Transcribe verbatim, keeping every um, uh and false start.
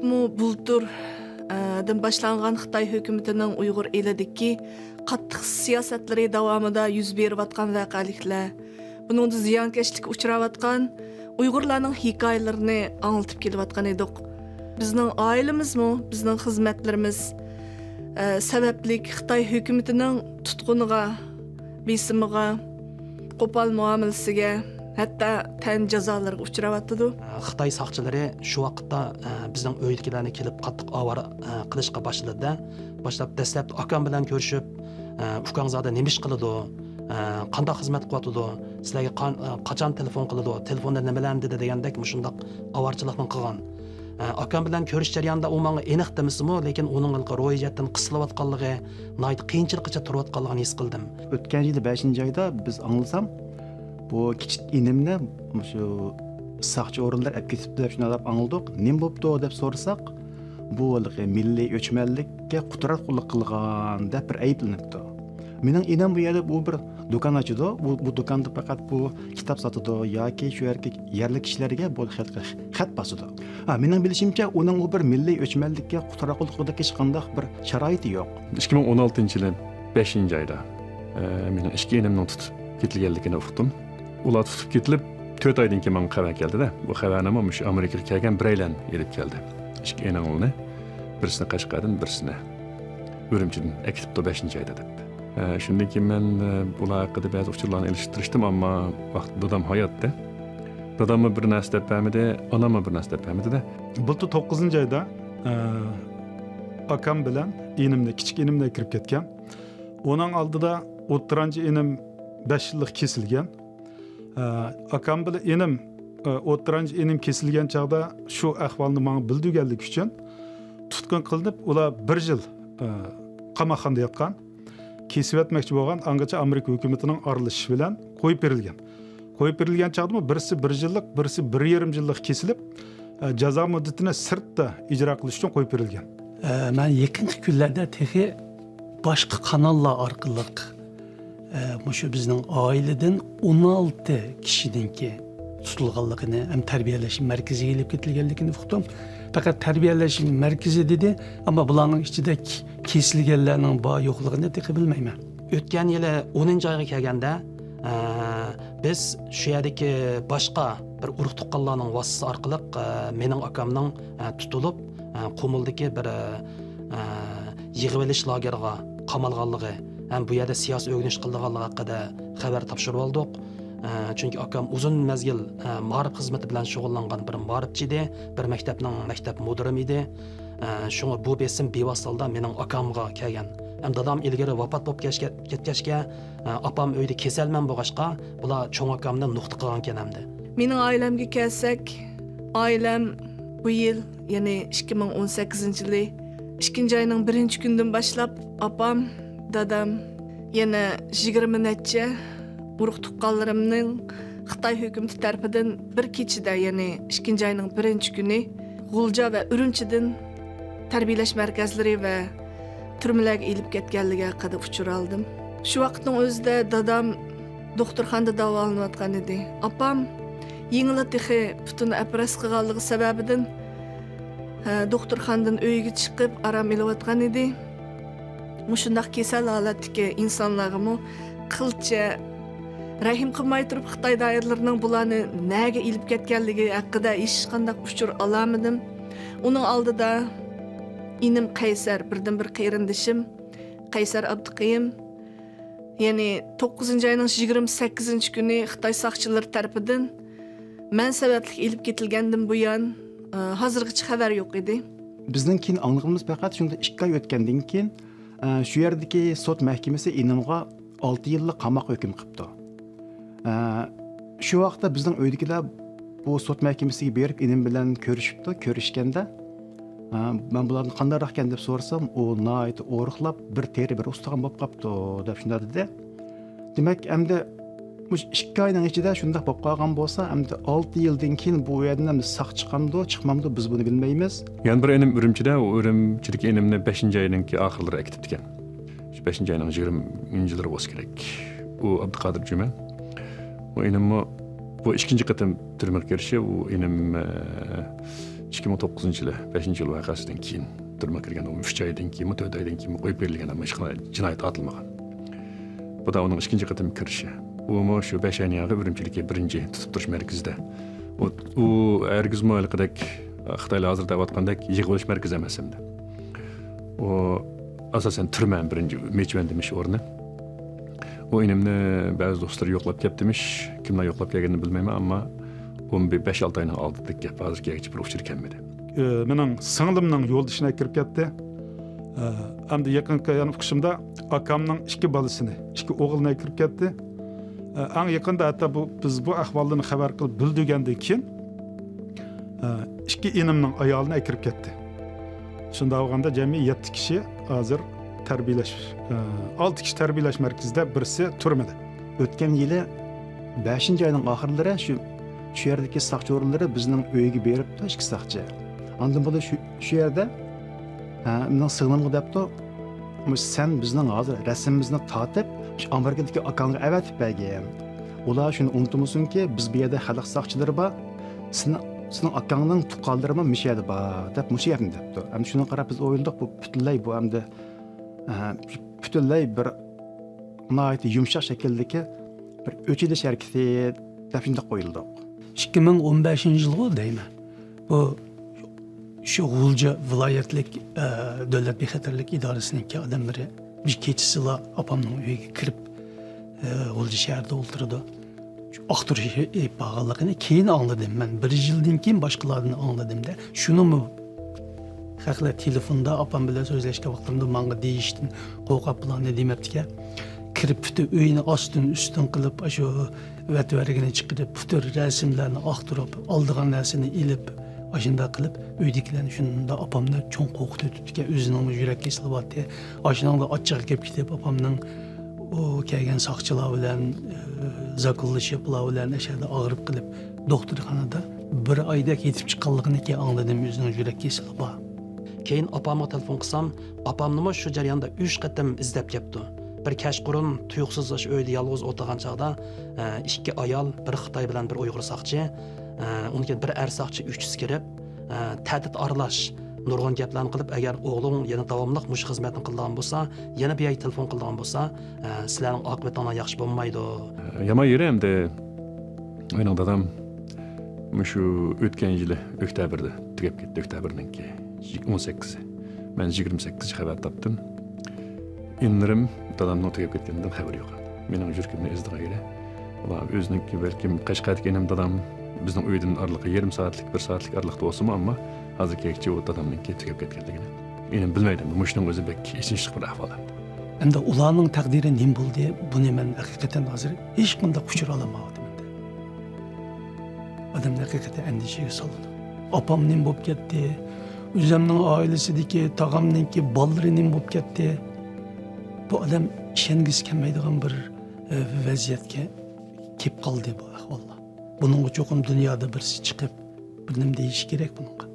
بۇ بۇلتۇر، ئە، دىن باشلانغان خىتاي ھۆكۈمىتىنىڭ ئۇيغۇر ئېلىدىكى قاتتىق سىياسەتلىرى داۋامىدا يۈز بېرىۋاتقان ۋەقەلىكلەر، بۇنىڭدا زىيانكەشلىككە ئۇچراۋاتقان ئۇيغۇرلارنىڭ ھېكايىلىرىنى ئاڭلىتىپ كېلىۋاتقان ئىدۇق. بىزنىڭ ئائىلىمىزمۇ، بىزنىڭ خىزمەتلىرىمىز، ئە، سەۋەبلىك خىتاي ھۆكۈمىتىنىڭ تۇتقۇنىغا، بېسىمىغا، قوپال مۇئامىلىسىگە، ھەتتا تەن جازالىرىغا ئۇچراۋاتىدۇ. خىتاي ساقچىلىرى شۇ ۋاقىتتا، ئە، بىزنىڭ ئۆيدىكىلەرنى كېلىپ قاتتىق ئاۋارە، ئە، قىلىشقا باشلىدى-دە. باشلاپ دەسلەپتە ئاكام بىلەن كۆرۈشۈپ، ئە، «ئۇكاڭ زادى نېمە ئىش قىلىدۇ؟ ئە، قانداق خىزمەت قىلىۋاتىدۇ؟ سىلەرگە قان-، ئە، قاچان تېلېفون قىلىدۇ؟ تېلېفوندا نېمىلەرنى دېدى؟» دېگەندەك مۇشۇنداق ئاۋارىچىلىقنى قىلغان. ئە، ئاكام بىلەن كۆرۈش جەريانىدا ئۇ ماڭا ئېنىق دېمىسىمۇ، لېكىن ئۇنىڭ ھېلىقى روھىي جەھەتتىن قىسىلىۋاتقانلىقى، ناھايىتى قىيىنچىلىققىچە تۇرۇۋاتقانلىقىنى ھېس قىلدىم. ئۆتكەن يىلى بەشىنچى ئايدا بىز ئاڭلىسام، بۇ كىچىك ئىنىمنى مۇشۇ ساقچى ئورۇنلىرى ئەپ كېتىپتۇ دەپ شۇنداق دەپ ئاڭلىدۇق. نېمە بوپتۇ دەپ سورىساق، بۇ ھېلىقى مىللىي ئۆچمەنلىككە قۇترانقۇلۇق قىلغان دەپ بىر ئەيىبلىنىپتۇ. مېنىڭ ئىنىم بۇ يەردە بۇ بىر دۇكان ئاچىدۇ. بۇ، بۇ دۇكاندا پەقەت بۇ كىتاب ساتىدۇ ياكى شۇ يەرگە يەرلىك كىشىلەرگە بۇ خەت، خەت باسىدۇ. ھا، مېنىڭ بىلىشىمچە، ئۇنىڭ بۇ بىر مىللىي ئۆچمەنلىككە قۇترانقۇلۇق قىلغۇدەك ھېچقانداق بىر شارائىتى يوق. ئىككى مىڭ ئون ئالتىنچى يىلى بەشىنچى ئايدا، ئە، مېنىڭ ئىككى ئىنىمنىڭ تۇتۇپ كېتىلگەنلىكىنى ئۇقتۇم. ئۇلار تۇتۇپ كېتىلىپ، تۆت ئايدىن كېيىن ماڭا خەۋەر كەلدى-دە. بۇ خەۋەرنىمۇ مۇشۇ ئامېرىكىغا كەلگەن بىرەيلەن ئېلىپ كەلدى. ئىككى ئىنىڭلىنى، بىرسىنى قەشقەردىن، بىرسىنى ئۈرۈمچىدىن ئەكېتىپتۇ بەشىنچى ئايدا دەپ. ئە، شۇندىن كېيىن مەن، ئە، بۇلار ھەققىدە بەزى ئۇچۇرلارنى ئېلىشقا تىرىشتىم، ئەمما ۋاقتىدا دادام ھاياتتى. داداممۇ بىر نەرسە دەپ بەرمىدى، ئاناممۇ بىر نەرسە دەپ بەرمىدى-دە. بۇلتۇر توققۇزىنچى ئايدا، ئە، ئاكام بىلەن ئىنىمنى، كىچىك ئىنىمنى ئەكىرىپ كەتكەن. ئۇنىڭ ئالدىدا ئوتتۇرانچى ئىنىم بەش يىللىق كېسىلگەن. ئە، ئاكام بىلەن ئىنىم، ئە، ئوتتۇرانچى ئىنىم كېسىلگەن چاغدا شۇ ئەھۋالنى ماڭا بىلدۈرگەنلىكى ئۈچۈن تۇتقۇن قىلىنىپ، ئۇلار بىر يىل، ئە، قاماقخانىدا ياتقان. كېسىۋەتمەكچى بولغان، ئاڭغىچە ئامېرىكا ھۆكۈمىتىنىڭ ئارىلىشىشى بىلەن قويۇپ بېرىلگەن. قويۇپ بېرىلگەن چاغدىمۇ بىرسى بىر يىللىق، بىرسى بىر يېرىم يىللىق كېسىلىپ، ئە، جازا مۇددىتىنى سىرتتا ئىجرا قىلىش ئۈچۈن قويۇپ بېرىلگەن. ئە، مەن يېقىنقى كۈنلەردە تېخى باشقا قاناللار ئارقىلىق، ئە، مۇشۇ بىزنىڭ ئائىلىدىن ئون ئالتە كىشىنىڭكى تۇتۇلغانلىقىنى ھەم تەربىيەلەش مەركىزىگە ئېلىپ كېتىلگەنلىكىنى ئۇقتۇم. پەقەت تەربىيەلەش مەركىزى دېدى، ئەمما بۇلارنىڭ ئىچىدە كېسىلگەنلەرنىڭ بار يوقلۇقىنى تېخى بىلمەيمەن. ئۆتكەن يىلى ئونىنچى ئايغا كەلگەندە، ئە، بىز شۇ يەردىكى باشقا بىر ئۇرۇق تۇغقانلارنىڭ ۋاسىتىسى ئارقىلىق، ئە، مېنىڭ ئاكامنىڭ، ئە، تۇتۇلۇپ، ئە، قۇمۇلدىكى بىر، ئە، يىغىۋېلىش لاگېرىغا قامالغانلىقى ھەم بۇ يەردە سىياسىي ئۆگىنىش قىلىدىغانلىقى ھەققىدە خەۋەر تاپشۇرۇۋالدۇق. ئە، چۈنكى ئاكام ئۇزۇن مەزگىل، ئە، مائارىپ خىزمىتى بىلەن شۇغۇللانغان بىر مائارىپچى ئىدى، بىر مەكتەپنىڭ مەكتەپ مۇدىرىمۇ ئىدى. ئە، شۇڭا بۇ بېسىم بىۋاسىتە ھالدا مېنىڭ ئاكامغا كەلگەن. ھەم دادام ئىلگىرى ۋاپات بولۇپ كەچكە-، كەتكەچكە، ئە، ئاپام ئۆيدە كېسەلمەن بولغاچقا، بۇلار چوڭ ئاكامنى نۇقتا قىلغانكەن ئەمدى. مېنىڭ ئائىلەمگە كەلسەك، ئائىلەم بۇ يىل، يەنى ئىككى مىڭ ئون سەككىزىنچى يىلى ئىككىنچى ئاينىڭ بىرىنچى كۈنىدىن باشلاپ ئاپام، دادام، يەنە يىگىرمە نەچچە ئۇرۇق تۇغقانلىرىمنىڭ خىتاي ھۆكۈمىتى تەرىپىدىن بىر كېچىدە، يەنى ئىككىنچى ئاينىڭ بىرىنچى كۈنى غۇلجا ۋە ئۈرۈمچىدىن تەربىيەلەش مەركەزلىرى ۋە تۈرمىلەرگە ئېلىپ كەتكەنلىكى ھەققىدە ئۇچۇر ئالدىم. شۇ ۋاقىتنىڭ ئۆزىدە دادام دوختۇرخانىدا داۋالىنىۋاتقان ئىدى. ئاپام يېڭىلا تېخى پۇتىنى ئوپېراتسىيە قىلغانلىقى سەۋەبىدىن، ھە، دوختۇرخانىدىن ئۆيىگە چىقىپ ئارام ئېلىۋاتقان ئىدى. مۇشۇنداق كېسەل ھالەتتىكى ئىنسانلارغىمۇ قىلچە رەھىم قىلماي تۇرۇپ، خىتاي دائىرىلىرىنىڭ بۇلارنى نەگە ئېلىپ كەتكەنلىكى ھەققىدە ھېچقانداق ئۇچۇر ئالالمىدىم. ئۇنىڭ ئالدىدا ئىنىم قەيسەر، بىردىنبىر قېرىندىشىم قەيسەر ئابدۇقېيۇم، يەنى توققۇزىنچى ئاينىڭ يىگىرمە سەككىزىنچى كۈنى خىتاي ساقچىلىرى تەرىپىدىن مەن سەۋەبلىك ئېلىپ كېتىلگەندىن بۇيان، ئە، ھازىرغىچە خەۋەر يوق ئىدى. بىزنىڭ كېيىن ئاڭلىغىنىمىز پەقەت شۇنىڭدىن ئىككى ئاي ئۆتكەندىن كېيىن، ئە، شۇ يەردىكى سوت مەھكىمىسى ئىنىمغا ئالتە يىللىق قاماق ھۆكۈم قىپتۇ. ئە، شۇ ۋاقىتتا بىزنىڭ ئۆيدىكىلەر بۇ سوت مەھكىمىسىگە بېرىپ ئىنىم بىلەن كۆرۈشۈپتۇ. كۆرۈشكەندە، ئە، مەن بۇلاردىن قانداقراقكەن دەپ سورىسام، ئۇ ناھايىتى ئورۇقلاپ، بىر تېرە، بىر ئۇستىخان بولۇپ قاپتۇ دەپ شۇنداق دېدى. دېمەك، ئەمدى مۇشۇ ئىككى ئاينىڭ ئىچىدە شۇنداق بولۇپ قالغان بولسا، ئەمدى ئالتە يىلدىن كېيىن بۇ يەردىن ئەمدى ساق چىقامدۇ، چىقمامدۇ، بىز بۇنى بىلمەيمىز. يەنە بىر ئىنىم ئۈرۈمچىدە، ئۇ ئۈرۈمچىدىكى ئىنىمنى بەشىنچى ئاينىڭكى ئاخىرلىرى ئەكېتىپتىكەن. شۇ بەشىنچى ئاينىڭ يىگىرمىنچىلىرى بولسا كېرەك. ئۇ ئابدۇقادىر جۈمە. ئۇ ئىنىممۇ بۇ ئىككىنچى قېتىم تۈرمىگە كىرىشى، ئۇ ئىنىم، ئە، ئىككى مىڭ توققۇزىنچى يىلى، بەشىنچى ئىيۇل ۋەقەسىدىن كېيىن تۈرمىگە كىرگەن، ئۇ ئۈچ ئايدىن كېيىنمۇ، تۆت ئايدىن كېيىنمۇ قويۇپ بېرىلگەن، ئەمما ھېچقانداق جىنايەت ئاتالمىغان. بۇ دا ئۇنىڭ ئىككىنچى قېتىم كىرىشى. ئۇمۇ شۇ بەش ئاينىڭ يېڭىغا ئۈرۈمچىدىكى بىرىنچى تۇتۇپ تۇرۇش مەركىزىدە. ئۇ، ئۇ ھەرگىزمۇ ھېلىقىدەك خىتايلار ھازىر دەۋاتقاندەك يىغىۋېلىش مەركىزى ئەمەس ئەمدى. ئۇ ئاساسەن تۈرمە بىرىنچى مېچىۋەن دېمىش ئورنى. ئۇ ئىنىمنى بەزى دوستلىرى يوقلاپ كەپتىمىش. كىملەر يوقلاپ كەلگىنىنى بىلمەيمەن، ئەمما ئۇ بىر بەش-ئالتە ئاينىڭ ئالدىدىكى گەپ، ھازىرغىچە بىر ئۇچۇر كەلمىدى. ئى، مېنىڭ سىڭلىمنىڭ يولدىشىنى ئەكىرىپ كەتتى. ئى، ئەمدى يېقىنقى يەنە ئۇقۇشۇمدا ئاكامنىڭ ئىككى بالىسىنى، ئىككى ئوغلىنى ئەكىرىپ كەتتى. ئى، ئەڭ يېقىندا ھەتتا بۇ، بىز بۇ ئەھۋاللارنى خەۋەر قىلىپ بىلدۈرگەندىن كېيىن، ئى، ئىككى ئىنىمنىڭ ئايالىنى ئەكىرىپ كەتتى. شۇنداق بولغاندا جەمئىي يەتتە كىشى ھازىر تەربىيەلەش، ئى، ئالتە كىشى تەربىيەلەش مەركىزىدە، بىرسى تۈرمىدە. ئۆتكەن يىلى بەشىنچى ئاينىڭ ئاخىرلىرى شۇ، شۇ يەردىكى ساقچى ئورۇنلىرى بىزنىڭ ئۆيگە بېرىپتۇ، ئىككى ساقچى. ئاندىن بۇلار شۇ، شۇ يەردە، ھە، مېنىڭ سىڭلىمغا دەپتۇ، مۇشۇ سەن بىزنىڭ ھازىر رەسىمىمىزنى تارتىپ، شۇ ئامېرىكىدىكى ئاكاڭغا ئەۋەتىپ بەرگىن. ئۇلار شۇنى ئۇنتۇمىسۇنكى، بىز بۇ يەردە خەلق ساقچىلىرى بار، سېنىڭ، سېنىڭ ئاكاڭنىڭ تۇغقانلىرىمۇ مۇشۇ يەردە بار، دەپ مۇشۇ گەپنى دەپتۇ. ئەمدى شۇنىڭغا قاراپ بىز ئويلىدۇق، بۇ پۈتۈنلەي بۇ ئەمدى، ئە، پۈتۈنلەي بىر ناھايىتى يۇمشاق شەكىلدىكى بىر ئۆچ ئېلىش ھەرىكىتى دەپ شۇنداق ئويلىدۇق. ئىككى مىڭ ئون بەشىنچى يىلغۇ دەيمەن. بۇ شۇ غۇلجا ۋىلايەتلىك، ئە، دۆلەت بىخەتەرلىك ئىدارىسىنىڭكى ئادەملىرى بىر كېچىسىلا ئاپامنىڭ ئۆيىگە كىرىپ، ئە، غۇلجا شەھىرىدە ئولتۇرىدۇ. شۇ ئاختۇرۇش ئېلىپ بارغانلىقىنى كېيىن ئاڭلىدىم. مەن بىر يىلدىن كېيىن باشقىلاردىن ئاڭلىدىم-دە. شۇنىمۇ خەقلەر تېلېفوندا ئاپام بىلەن سۆزلەشكەن ۋاقتىمدا ماڭا دېيىشتىن قورقۇپ بۇلارنى دېمەپتىكەن. كىرىپ پۈتۈن ئۆينى ئاستىن ئۈستۈن قىلىپ، ئاشۇ ۋەتۋەرىگىنى چىقىرىپ، پۈتۈن رەسىملەرنى ئاختۇرۇپ، ئالىدىغان نەرسىنى ئېلىپ، ئاشۇنداق قىلىپ، ئۆيدىكىلەرنى شۇنداق ئاپامنى چوڭ قورقۇتۇۋېتىپتىكەن. ئۆزىنىڭمۇ يۈرەك كېسىلى بارتى. ئاشۇنىڭدا ئاچچىقى كېلىپ كېتىپ، ئاپامنىڭ ئۇ كەلگەن ساقچىلار بىلەن، ئى، زاكۇللىشىپ، ئۇلار بىلەن ئەشەدە ئاغرىپ قېلىپ، دوختۇرخانىدا بىر ئايدەك يېتىپ چىققانلىقىنى كېيىن ئاڭلىدىم، ئۆزىنىڭ يۈرەك كېسىلى بار. كېيىن ئاپامغا تېلېفون قىلسام، ئاپامنىمۇ شۇ جەرياندا ئۈچ قېتىم ئىزدەپ كەپتۇ. بىر كەچقۇرۇن تۇيۇقسىز ئاشۇ ئۆيدە يالغۇز ئولتۇرغان چاغدا، ئە، ئىككى ئايال، بىر خىتاي بىلەن بىر ئۇيغۇر ساقچى، ئە، ئۇنىڭ كېيىن بىر ئەر ساقچى، ئۈچىسى كىرىپ، ئە، تەھدىت ئارىلاش نۇرغۇن گەپلەرنى قىلىپ، ئەگەر ئوغلۇڭ يەنە داۋاملىق مۇشۇ خىزمەتنى قىلىدىغان بولسا، يەنە بۇ يەرگە تېلېفون قىلىدىغان بولسا، ئە، سىلەرنىڭ ئاقىۋىتىڭلار ياخشى بولمايدۇ. يامان يېرى ئەمدى مېنىڭ دادام مۇشۇ ئۆتكەن يىلى ئۆكتەبىردە تۈگەپ كەتتى، ئۆكتەبىرنىڭكى ئون سەككىزى. مەن يىگىرمە سەككىزىنچى خەۋەر تاپتىم. ئىنىلىرىم دادامنىڭ تۈگەپ كەتكىنىدىن خەۋىرى يوق. مېنىڭ يۈرىكىمنى ئېزىدىغان يېرى، ئۇلار ئۆزىنىڭكى، بەلكىم قەشقەردىكى ئىنىم دادام بىزنىڭ ئۆيدىن ئارىلىقى يېرىم سائەتلىك، بىر سائەتلىك ئارىلىقتا بولسىمۇ، ئەمما ھازىرغىچە ئۇ دادامنىڭكى تۈگەپ كەتكەنلىكىنى ئىنىم بىلمەيدۇ. مۇشۇنىڭ ئۆزى بەك ئېچىنىشلىق بىر ئەھۋال ئەمدى. ئەمدى ئۇلارنىڭ تەقدىرى نېمە بولدى؟ بۇنى مەن ھەقىقەتەن ھازىر ھېچقانداق ئۇچۇر ئالالمايۋاتىمەن. ئادەمنى ھەقىقەتەن ئەندىشىگە سالىدۇ. ئاپام نېمە بولۇپ كەتتى؟ ئۆزەمنىڭ ئائىلىسىدىكى، تاغامنىڭكى بالىلىرى نېمە بولۇپ كەتتى؟ بۇ ئادەم ئىشەنگۈسى كەلمەيدىغان بىر، ئە، ۋەزىيەتكە كېلىپ قالدى بۇ ئەھۋاللار. بۇنىڭغا چوقۇم دۇنيادا بىرسى چىقىپ، بىر نېمە دېيىشى كېرەك بۇنىڭغا.